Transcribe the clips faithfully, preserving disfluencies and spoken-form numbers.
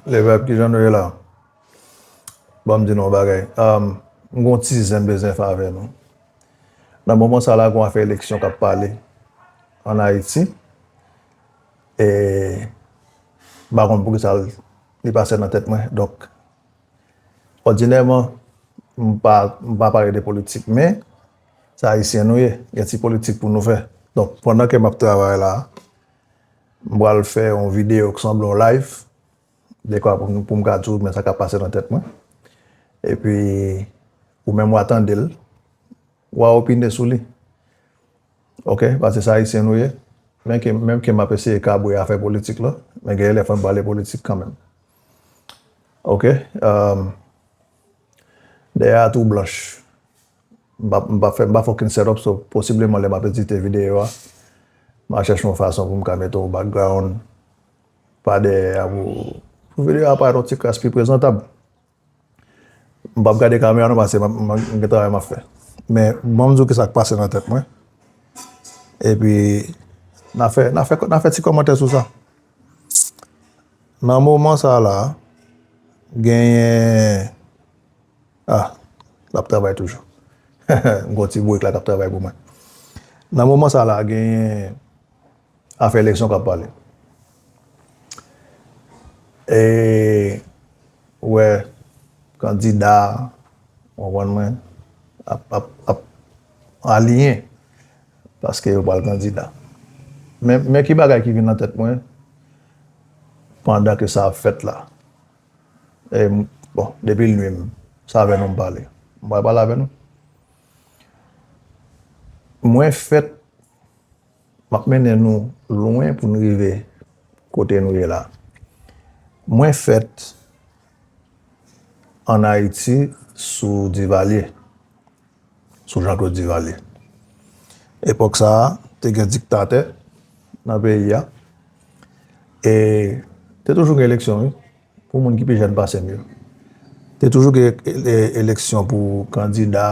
Lepèp, kijan nou ye la? Ban m di nou yon bagay. Um, m gon ti zen m bezwen fè avè nou. Nan moman sa la, gon afè eleksyon k ap pale ann Ayiti. E m pa konn poukisa l, li pase nan tèt mwen. Donk, òdinèman, m pa, m pa pale de politik, men se Ayisyen nou ye. Gen ti politik pou nou fè. Donk, pandan ke m ap travay la, m pral fè yon videyo k sanble yon live, dekwa pou, m- pou m ka di w men sa k ap pase nan tèt mwen. Epi, ou menm w a tande l, w a opine sou li. Oke? Paske se Ayisyen nou ye. Men ke, menm ke m ap eseye kabre afè politik la, men gen lè fò n pale politik kanmenm. Oke? Um, dèyè a tou blanch. M pa, m pa fè, m pa fè okenn setup, so posibleman lè m ap edite videyo a, m a chèche yon fason pou m ka mete yon background pa dèyè a pou, pou videyo a parèt yon ti kras pi prezantab. M p ap gade kamera non, paske m ap- m ap- m gen travay m ap fè. Men, ban m di w kisa k pase nan tèt mwen. Epi, n a fè, n a fè, n a fè ti kòmantè sou sa. Nan moman sa la, genyen, ah, l ap travay toujou. M gon ti bourik la k ap travay pou mwen. Nan moman sa la, genyen afè eleksyon k ap pale. E, ou wè, kandida, w konprann mwen, ap, ap, ap aliyen, paske yo pral kandida. Men, men ki bagay ki vin nan tèt mwen pandan ke sa ap fèt la. E, m- bon, depi l nwi m, se avè nou m pale. M pral pale avè nou. Mwen fèt, m ap mennen nou lwen pou n rive kote nou ye la. Mwen fèt ann Ayiti sou Divalye, sou Jean Claude Duvalier. Epòk sa a, te gen diktatè nan peyi a. E te toujou gen eleksyon, wi, pou moun ki pi jèn pase m yo. Te toujou gen e- e- eleksyon pou kandida,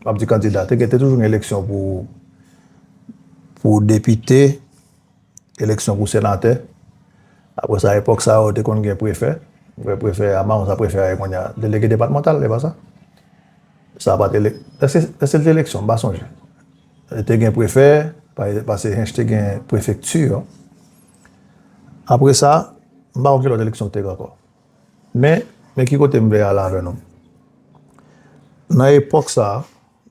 m ap di kandida, te gen, te toujou gen eleksyon pou, pou depite, eleksyon pou senatè. Apre sa, epòk sa yo, te konn gen prefè. Prefè a, mawon sa prefè a ye kounye a, delege depatmantal, e pa sa? Sa pa t ele- èske, èske l te eleksyon? M pa sonje. Te gen prefè, pa- paske Hinche te gen prefekti. Apre sa, m pa konn ki lòt eleksyon ki te gen ankò. Men, men ki kote m vle ale avè nou. Nan epòk sa a,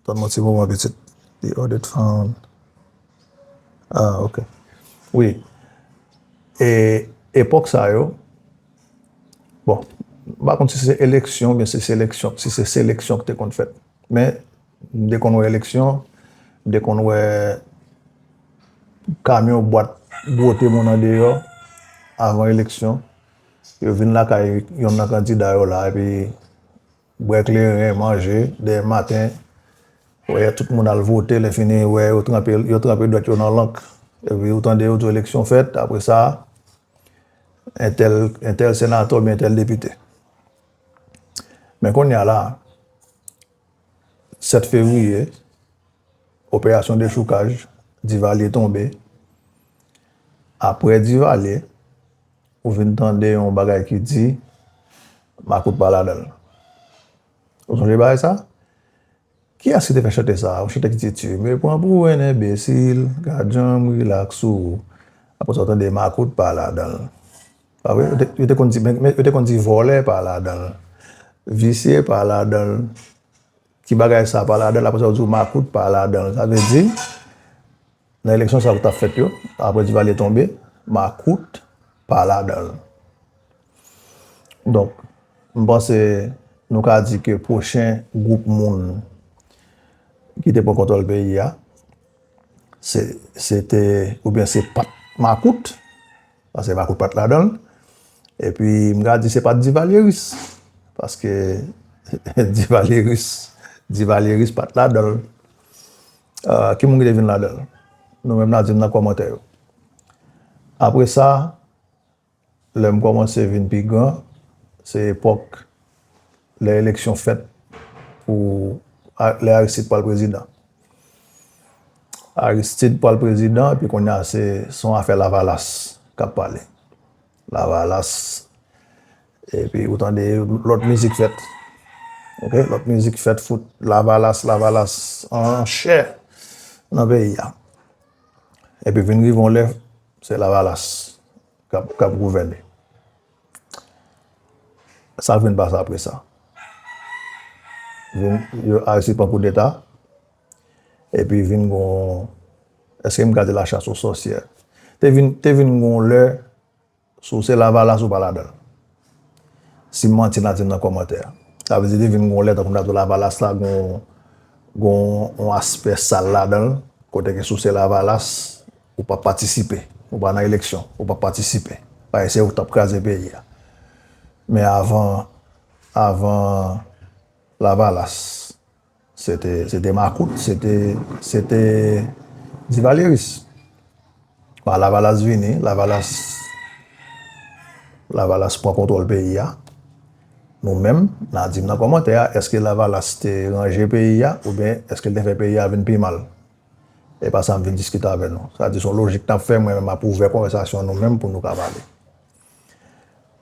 tann mwen ti moman pitit. The audit fund. Ah, ok. Wi. E epòk sa yo, bon, m pa konn si se eleksyon oubyen si se seleksyon, si se seleksyon ki te konn fèt. Men, m te konn wè eleksyon, m te konn wè kamyon bwat bwote moun andeyò avan eleksyon. Yo vin lakay yonn nan kandida yo la, epi bwè kleren, manje, dèyè maten, wè tout moun al vote, lè fini, wè yo tranpe, yo tranpe dwèt yo nan lank. Epi ou tande yo di w eleksyon fèt, apre sa, entèl, entèl senatè oubyen entèl depite. Men kounye a la, sèt fevriye, operasyon dechoukaj, Divalye tonbe. Apre Divalye, ou vin tande yon bagay ki di, makout pa ladan l. Ou sonje bagay sa? Kiyès ki te fè chante sa? Yon chante ki ti ti. Me pran pou yon enbesil, gad jan m rilaks sou ou. Apre sa, w tande makout pa ladan l. Pa vre? Yo te, yo te konn di, men, men, yo te konn di vòlè pa ladan l. Visye pa ladan l. Ki bagay sa pa ladan l? Apre sa, yo di w makout pa ladan l. Sa vle di, nan eleksyon sa yo t ap fèt yo, apre Divalye tonbe, makout pa ladan l. Donk, m panse nou ka di ke pwochen gwoup moun ki te pran kontwòl peyi a, se, se te, oubyen se pa t makout, paske makout pa t ladan l. Epi, m ka di se pa t divalyeris, paske divalyeris, divalyeris pa t ladan l. Ah, ki moun ki te vin ladan l? Nou menm n a di m nan kòmantè yo. Apre sa, lè m kòmanse vin pi gran, se epòk lè eleksyon fèt pou a- lè Aristide pral prezidan. Aristide pral prezidan, epi kounye a se, se yon afè Lavalas k ap pale. Lavalas. Epi ou tande lòt mizik fèt. Ok, lòt mizik fèt fout Lavalas, Lavalas an chè nan peyi a. Epi vin rive yon lè, se Lavalas k ap, k ap gouvène. Sa k vin pase apre sa? Vin, yo Aristide pran koudeta, epi vin gon, èske m ka di la chasse aux sorcières? Te vin, te vin gon lè, si w se Lavalas, ou pa ladan l. Si m manti, n a di m nan kòmantè a. Sa vle di, te vin gon lè, tankou m ta di w Lavalas la, gon, gon yon aspè sal ladan l, kote ke si w se Lavalas, ou p ap patisipe, ou pa nan eleksyon, ou p ap patisipe. Paske se ou k t ap kraze peyi a. Men avan, avan Lavalas, se te, se te makout, se te, se te divalyeris. Bon, Lavalas vini, Lavalas, Lavalas pran kontwòl peyi a. Nou menm, n a di m nan kòmantè a, èske Lavalas te ranje peyi a, oubyen èske l te fè peyi a vin pi mal? E pa sa m vin diskite avè nou. Sa di, se yon lojik n ap fè, mwen menm m ap ouvè konvèsasyon nou menm pou nou ka pale.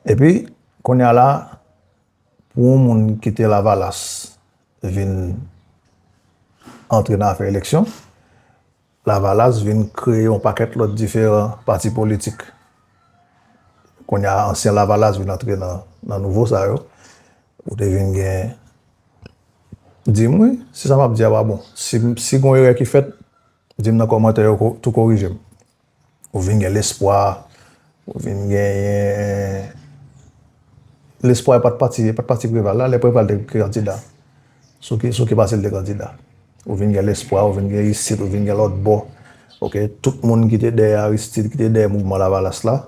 Epi, kounye a la, pou yon moun kite Lavalas vin antre nan afè eleksyon, Lavalas vin kreye yon pakèt lòt diferan pati politik. Kounye a, ansyen Lavalas vin antre nan, nan nouvo sa yo. Ou te vin gen, di m wi, si sa m ap di a pa bon. Si, si gon erè ki fèt, di m nan kòmantè yo, ko-, tou korije m. Ou vin gen lespwa, ou vin genyen lespwa e pa t pati, e pa t pati Preval la, lè Preval te kandida. Sou ki, sou ki pase l te kandida. Ou vin gen lespwa, ou vin gen isit, ou vin gen lòt bò. Ok, tout moun ki te dèyè Aristide, ki te dèyè mouvman Lavalas la,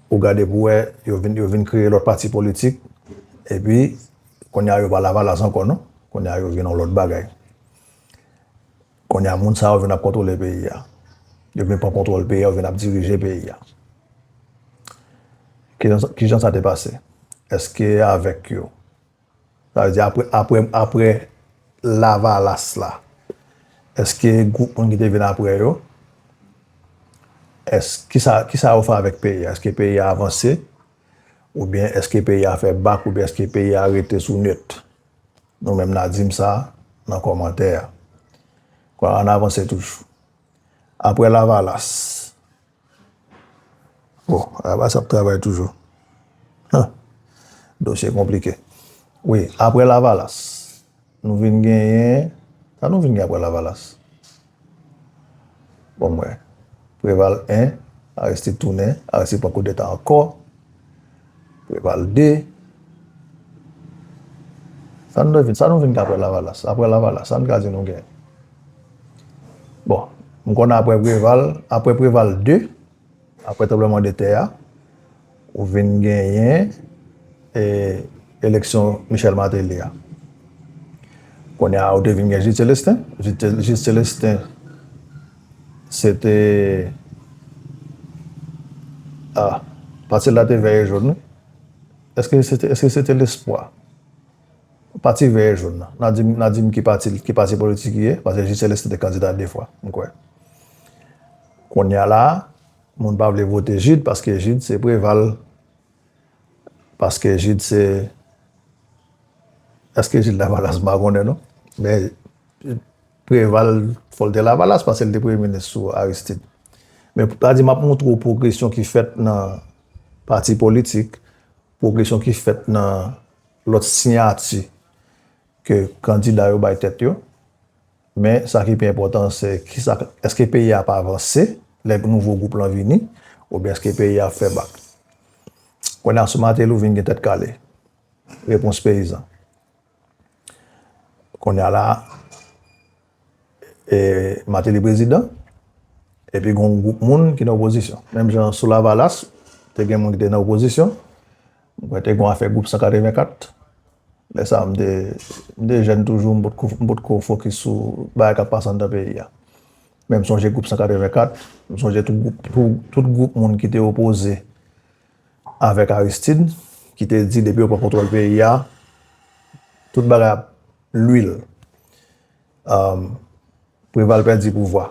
ou gade pou wè, yo vin, yo vin kreye lòt pati politik, epi kounye a yo pa Lavalas ankò non, kounye a yo vin yon lòt bagay. Kounye a moun sa yo vin ap kontwole peyi a. Yo vin pran kontwòl peyi a, yo vin ap dirije peyi a. Kijan, kijan sa te pase? Èske avèk yo? Sa vle di apre, apre, apre Lavalas la, èske gwoup moun ki te vin apre yo, èske, kisa, kisa yo fè avèk peyi a? Èske peyi a avanse? Oubyen èske peyi a fè bak? Oubyen èske peyi a rete sou nèt? Nou menm n a di m sa nan kòmantè a. Kwa, ann avanse toujou. Apre Lavalas. Bon, Lavalas ap travay toujou. Huh. Dosye konplike. Wi, apre Lavalas, nou vin genyen, sa nou vin gen apre Lavalas? Bon, mwen. Preval en, Aristide tounen, Aristide pran koudeta ankò. Preval de. Sa nou vin, sa nou vin gen apre Lavalas? Apre Lavalas, sa n ka di nou gen? Bon, m konnen apre Preval, apre Preval de, apre tranblemanntè a, ou vin genyen, e, eleksyon Michel Martelly a. Kounye a, ou te vin gen Jude Célestin. Jude, Jude Célestin, se te, a, pati la te vè e jòn, wi. Èske se te, èske se te Lespwa? Pati vè e jòn nan. N a di m, n a di m ki pati, ki pati politik li ye, paske Jude Célestin te kandida de fwa, m kwè. Kounye a la, moun pa vle vote Jude, paske Jude se Preval. Paske Jude se, èske Jude Lavalas, m pa konnen non. Men Preval, fò l te Lavalas, paske l te premye minis sou Aristide. Men sa di m ap montre w pwogresyon ki fèt nan pati politik, pwogresyon ki fèt nan lòt siyati ke kandida yo bay tèt yo. Men sa ki pi enpòtan, se kisa, èske peyi a ap avanse lè nouvo gwoup lan vini, oubyen èske peyi a ap fè bak? Kounye a, sou Martelly, ou vin gen Tèt Kale, Repons Peyizan. Kounye a la, e, Martelly prezidan, epi gon gwoup moun ki nan opozisyon. Menm jan sou Lavalas, te gen moun ki te nan opozizyon. M kwè te gon afè gwoup san katrevenkat. Lè sa a, m te, m te jèn toujou, m potko, m potko fokis sou bagay k ap pase anndan peyi a. Men m sonje gwoup san katrevenkat, m sonje tout gwoup, tout, tout gwoup moun ki te opoze avèk Aristide, ki te di depi yo pran kontwòl peyi a, tout bagay ap lwil. Um, Preval pèdi pouvwa.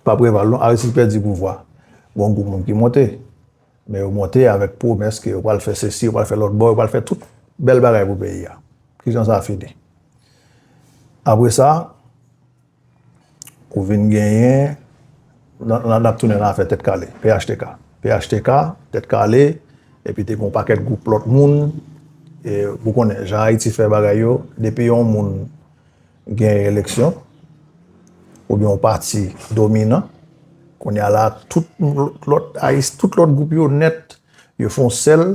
Pa Preval non, Aristide pèdi pouvwa. Gon gwoup moun ki monte. Men yo monte avèk pwomès ke yo pral fè sesi, yo pral fè lòt bò, yo pral fè tout bèl bagay pou peyi a. Kijan sa fini? Apre sa, ou vin genyen, n, n, n ap tounen nan afè Tèt Kale, P H T K. P H T K, Tèt Kale, epi te gen yon pakèt gwoup lòt moun, e, ou konnen, jan Ayiti fè bagay yo, depi yon moun gen eleksyon, oubyen yon pati dominan, kounye a la, tout lòt, Ayis-, tout lòt gwoup yo nèt, yo fè yon sèl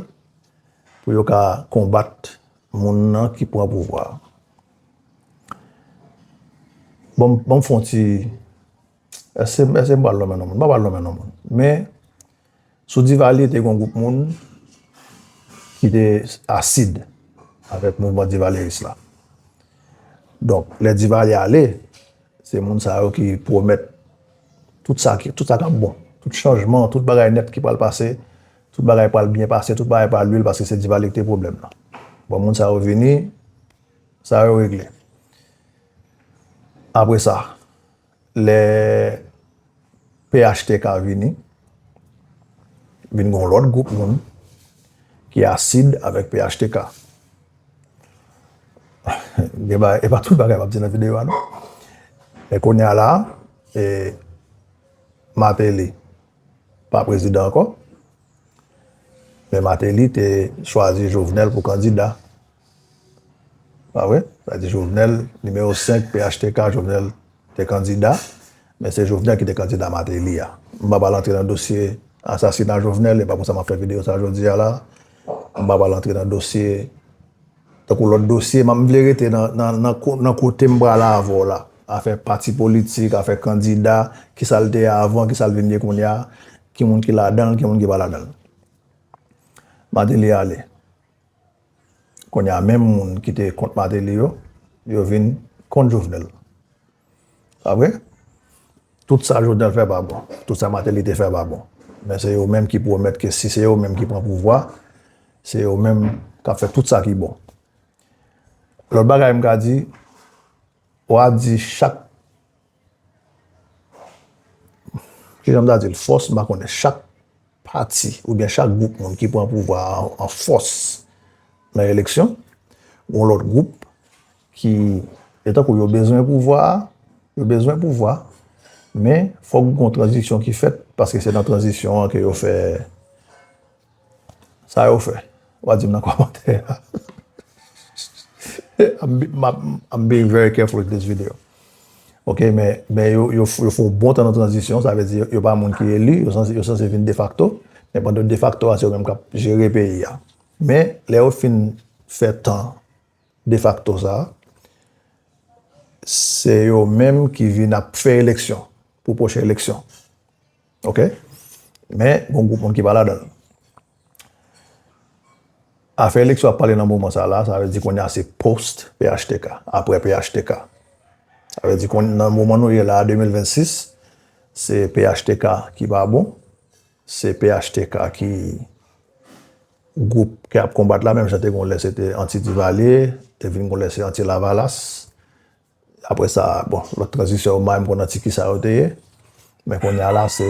pou yo ka konbat moun nan ki pran pouvwa a. Bon, bon, m fè yon ti, èske, èske m pral nonmen non moun? M pa pral nonmen non moun. Men, sou Divalye, te gen yon gwoup moun ki te asid avèk mouvman divalyeris la. Donk, lè Divalye ale, se moun sa yo ki pwomèt tout sa ki, tout sa k ap bon, tout chanjman, tout bagay nèt ki pral pase, tout bagay pral byen pase, tout bagay pral lwil, paske se Divalye ki te pwoblèm nan. Bon, moun sa yo vini, sa yo regle. Apre sa, lè P H T K vini, vin gen yon lòt gwoup moun ki asid avèk P H T K. Gen bagay, e pa tout bagay m ap di nan videyo a, non. Men kounye a la, e, Martelly pa prezidan ankò. Men Martelly te chwazi Jovenel pou kandida. Pa vre? Sa di Jovenel, nimewo senk, P H T K, Jovenel te kandida. Men se Jovenel ki te kandida Martelly a. M pa pral antre nan dosye asasina Jovenel, e pa pou sa m ap fè videyo sa jodi a la. M pa pral antre nan dosye, tankou lòt dosye, m vle rete nan, nan, nan ko-, nan kote m pral avè w la. Afè pati politik, afè kandida, kisa l te ye avan, kisa l vin ye kounye a, ki moun ki ladan l, ki moun ki pa ladan l. Martelly ale. Kounye a, menm moun ki te kont Martelly yo, yo vin kont Jovenel. Pa vre? Tout sa Jovenel fè pa bon. Tout sa Martelly te fè pa bon. Men se yo menm ki pwomèt ke si se yo menm ki pran pouvwa, se yo menm k ap fè tout sa ki bon. Lòt bagay m ka di, w a di chak, kijan m ta di l, fòs, m pa konnen, chak pati oubyen chak gwoup moun ki pran pouvwa a an, an fòs nan eleksyon, gon lòt gwoup ki, e tankou yo bezwen pouvwa a, yo bezwen pouvwa, men fòk gon tranzisyon ki fèt, paske se nan tranzisyon an ke yo fè sa yo fè. W a di m nan kòmantè a. I'm, be- I'm, I'm being very careful with this video. Ok, men, men yo, yo, yo fè yon bon tan nan tranzisyon, sa vle di yo pa moun ki eli, yo sanse, yo sanse vin defakto, men pandan defakto a, se yo menm k ap jere peyi a. Men, lè yo fin fè tan defakto sa, se yo menm ki vin ap fè eleksyon, pou pwochen eleksyon. Ok? Men, gon gwoup moun ki pa ladan l. Afè eleksyon ap pale nan moman sa la, sa vle di kounye a se post P H T K, apre P H T K. Sa vle di kon nan moman nou ye la a, de mil vennsis, se P H T K ki pa bon, se P H T K ki gwoup ki ap konbat la, menm jan te gon lè se te anti Divalye, te vin gon lè se anti Lavalas. Apre sa, bon, lòt tranzisyon yo, m pa menm konn anti kisa yo te ye. Men kounye a la, se,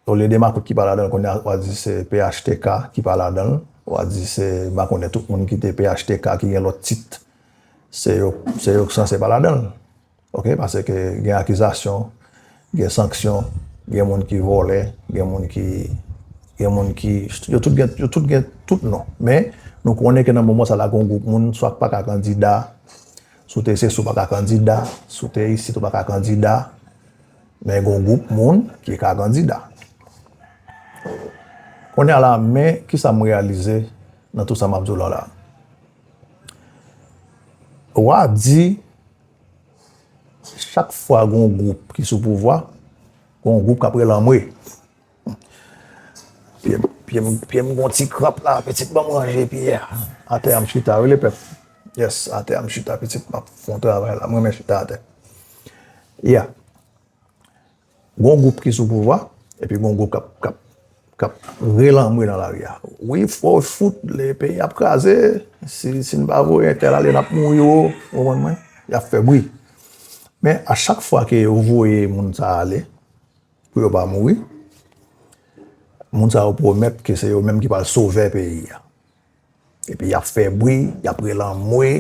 olye de makout ki pa ladan l, kounye a, w a di se P H T K ki pa ladan l. W a di se, m pa konnen tout moun ki te P H T K ki gen lòt tit. Se yo, se yo ki sanse pa ladan l. Ok, paske gen akizasyon, gen sanksyon, gen moun ki vòlè, gen moun ki, gen moun ki, yo tout gen, yo tout gen tout non. Men, nou konnen ke nan moman sa la, gon gwoup moun, swa k pa ka kandida, si w te se si w pa ka kandida, si w te isit ou pa ka kandida, men gon gwoup moun ki ka kandida. Kounye a la, men, kisa m reyalize nan tout sa m ap di w la la? W a di, chak fwa gon gwoup ki sou pouvwa, gon gwoup k ap rele anmwe. Pye m, pye m, pye m gon ti kranp la, pitit ban m ranje pye a. Atè a m chita, wi, lepèp. Yes, atè a m chita, pitit, m ap fè yon travay la, m renmen chita atè. Yeah. Gon gwoup ki sou pouvwa, epi gon gwoup k ap, k ap, k ap rele anmwe nan lari a. Wi, fò fout, le peyi ap kraze, si, si n pa voye entèl ale, n ap mouri wo, w konprann mwen? Y ap fè bri. Men, a chak fwa ke yo voye moun sa ale, pou yo pa mouri, Moun sa yo pwomèt ke se yo menm ki pral sovè peyi a. Epi y ap fè bri, y ap rele anmwe.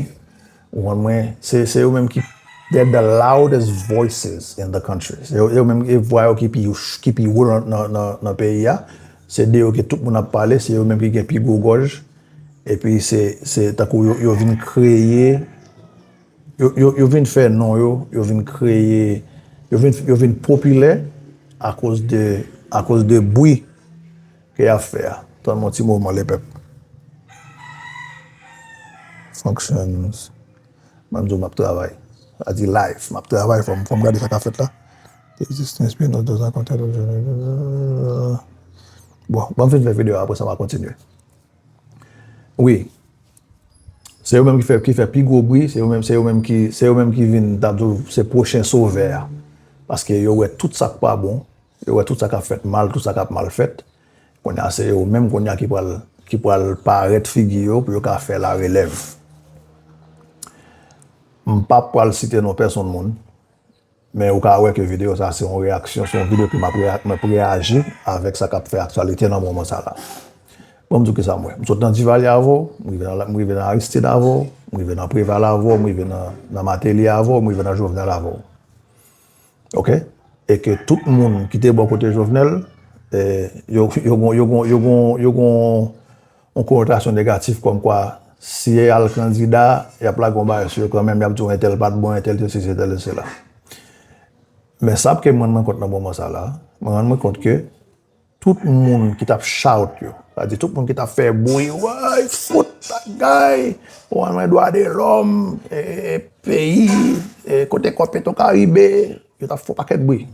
Ou konprann mwen? Se, se yo menm ki, they're the loudest voices in the country. Se yo, yo menm, e vwa yo ki pi, ki pi wo nan, nan, nan, nan peyi a. Se de yo ke tout moun ap pale, se yo menm ki gen pi gwo gòj. Epi se, se tankou yo, yo vin kreye, yo, yo, yo vin fè non yo, yo vin kreye, yo vin, yo vin popilè akoz de, akoz de bri ke y ap fè a. Tann yon ti moman, lepèp. Functions. Mwen, m di w m ap travay. Sa di live, m ap travay, fò m, fò m gade sa k ap fèt la. Existence, bien, nous devons compter le... Bon, ban m fin fè videyo a, apre sa, m a kontinye. Wi. Se yo menm ki fè, ki fè pi gwo bri, se yo menm, se yo menm ki, se yo menm ki vin, t ap di w, se pwochen sovè a. Paske yo wè tout sa k pa bon, yo wè tout sa k ap fèt mal, tout sa k ap mal fèt. Kounye a, se yo menm kounye a ki pral, ki pral parèt figi yo pou yo ka fè larelèv. M p ap pral site non pèsonn moun, men ou ka wè ke videyo sa se yon reyaksyon, se yon videyo ke m ap reya-, m ap reyaji avèk sa k ap fè aktyalite nan moman sa la. Bon, m di w kisa m wè. M sot nan Divalye avè w, m rive nan, m rive nan Aristide avè w, m rive nan Preval avè w, m rive nan, nan Martelly avè w, m rive nan Jovenel avè w. Ok? E ke tout moun ki te bò kote Jovenel, eh, yo, yo gon, yo gon, yo gon, yo gon yon konotasyon negatif kòmkwa si y al kandida, y ap lage yon bagay sou yo kanmenm, y ap di w entèl pa t bon, entèl sesi, entèl sela. Men sa ke mwen rann mwen kont nan moman sa la, mwen rann mwen kont ke tout moun ki t ap shout yo, sa di tout moun ki t ap fè bri, way, fout, bagay, w konn mwen dwa de lòm, e, peyi, e, kote kò Petro Caribe, yo t ap fè yon pakèt bri.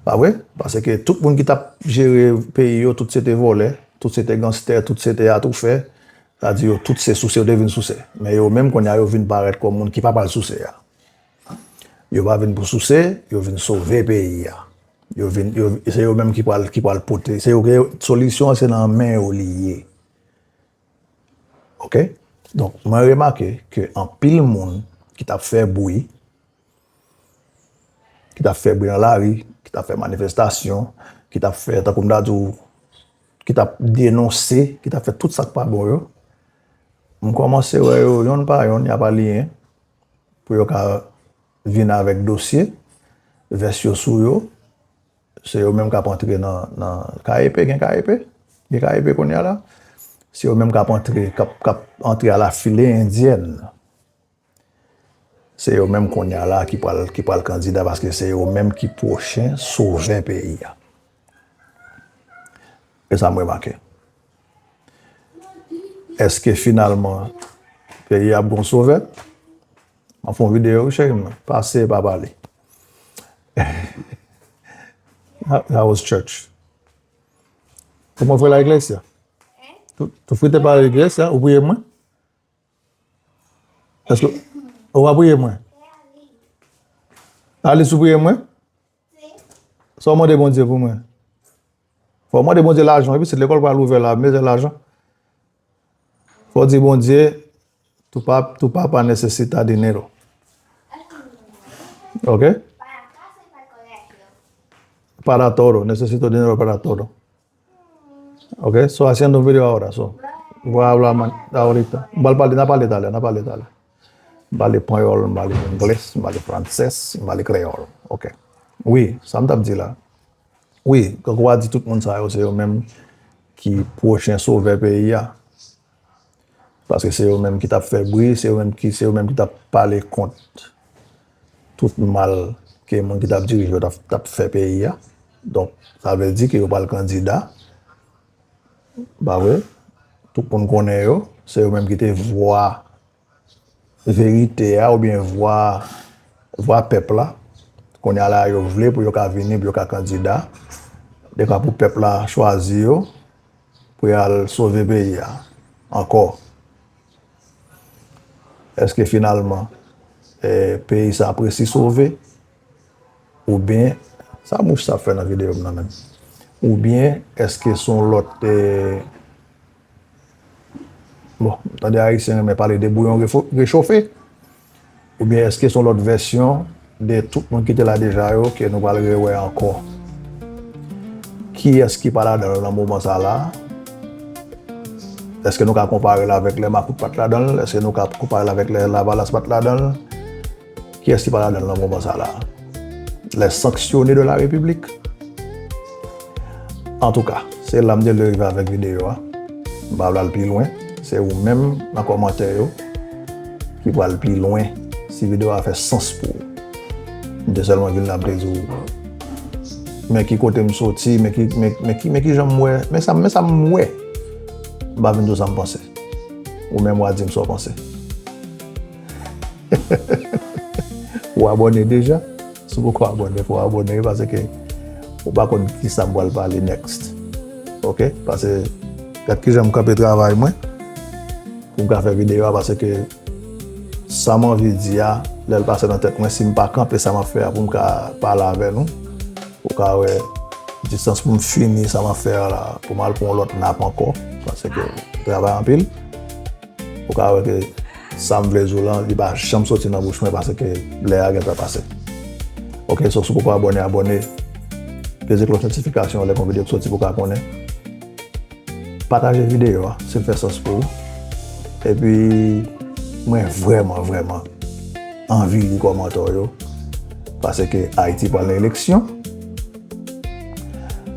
Pa vre? Paske tout moun ki t ap jere peyi yo, tout se te vòlè, tout se te ganstè, tout se te atoufè, sa di yo tout se souse, yo te vin souse. Men yo menm kounye a yo vin parèt kòm moun ki pa pral souse a. Yo pa vin pou souse, yo vin sove peyi a. Yo vin, yo, se yo menm ki pral, ki pral pote. Se yo ke solisyon an se nan men yo li ye. Ok? Donk, mwen remake ke anpil moun ki t ap fè bri, ki t ap fè bri nan lari, ki t ap fè manifestasyon, ki t ap fè, tankou m ta di w, ki t ap denonse, ki t ap fè tout sa k pa bon yo, m kòmanse wè yo, yonn pa yonn, y ap aliyen pou yo ka vin avèk dosye, vès yo sou yo, se yo menm k ap antre nan, nan K E P, gen K E P? Gen K E P kounye a la? Se yo menm k ap antre, k ap, k ap antre a la file endyèn. Se yo menm kounye a la ki pral, ki pral kandida, paske se yo menm ki pwochen sovè peyi a. E sa m remake. Èske finalman peyi a ap gon sovè? M ap fè yon videyo, wi, cheri m. Pase pa pale. That, that was church. Como fue la iglesia? ¿Tú, tú fuiste para la iglesia? ¿Ou priye mwen? Èske ou va priye mwen? Alice, ou priye mwen? Sa w mande Bondye pou mwen? Fò w mande Bondye lajan, wi, pitit, lekòl pral ouvè la, m bezwen lajan. Fò w di Bondye, tu pa-, tu papá necesita dinero. Ok? Para todo, necesito dinero para todo. Ok, so haciendo un video ahora, so. Voy a hablar ma-, ahorita. M pral pale, n a pale talè, n a pale talè. M pale panyòl, m pale anglè, m pale fransè, m pale kreyòl. Ok. Wi, sa m t ap di la. Wi, kankou w a di tout moun sa yo, se yo menm ki pwochen sovè peyi a. Paske se yo menm ki t ap fè bri, se yo menm ki, se yo menm ki t ap pale kont tout mal ke moun ki t ap dirije yo t ap, t ap fè peyi a. Donk, sa vle di ke yo pral kandida. Pa vre? Tout moun konnen yo, se yo menm ki te vwa verite a oubyen vwa, vwa pèp la. Kounye a la, yo vle pou yo ka vini, pou yo ka kandida. Dekwa pou pèp la chwazi yo, pou y al sove peyi a ankò. Èske finalman, eh, peyi sa ap resi sove? Oubyen, sa mouch sa ap fè nan videyo m nan menm? Oubyen, èske se yon lòt, eh, bon, m tande Ayisyen renmen pale de bouyon refo-, rechofe? Oubyen èske se yon lòt vèsyon de tout moun ki te la deja yo ke nou pral rewè ankò? Ki Kiyès ki pa ladan l nan moman sa la? Èske nou ka konpare l avèk lè Makout pa t ladan l? Èske nou ka konpare l avèk lè Lavalas pa t ladan l? Kiyès ki pa ladan l nan moman sa la? Les sanctionnés de la République? Antouka, se la m te vle rive avèk videyo a. M pa vle al pi lwen. Se ou menm nan kòmantè yo ki pral pi lwen si videyo a fè sans pou ou. M te sèlman vin la m te di w men ki kote m soti, men ki, men, men ki, men ki jan m wè, men sa, men sa m wè. M pa vin di w sa m panse. Ou menm w a di m sa w panse. Ou abòne deja? Si w poko abòne, fò w abòne wi, paske ou pa konn kisa m pral pale next. Oke? Paske gad kijan m kanpe travay mwen pou m ka fè videyo a, paske sa m anvi di a, lè l pase nan tèt mwen, si m pa kanpe sa m ap fè a pou m ka pale avè nou, ou ka wè distans pou m fini sa m ap fè a la, pou m al pran yon lòt nap ankò, paske m travay anpil. Ou ka wè ke sa m vle di w lan, li pa janm soti nan bouch mwen paske lè a gentan pase. Oke, so si w poko abòne, abòne. Peze klòch notifikasyon an lè gon videyo k soti pou w ka konnen. Pataje videyo a, si l fè sans pou ou. Epi, mwen vrèman, vrèman anvi li kòmantè w yo. Paske Ayiti pral nan eleksyon.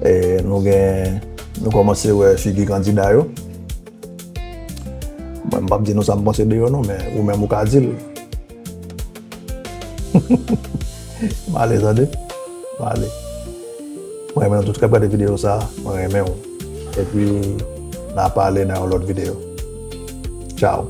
E nou gen, nou kòmanse wè figi kandida yo. Mwen, m p ap di nou sa m panse de yo non, men ou menm ou ka di l. M ale, tande. M ale. Mwen renmen nou tout k ap gade videyo sa, mwen renmen w. Epi, n a pale nan yon lòt videyo. Tchao.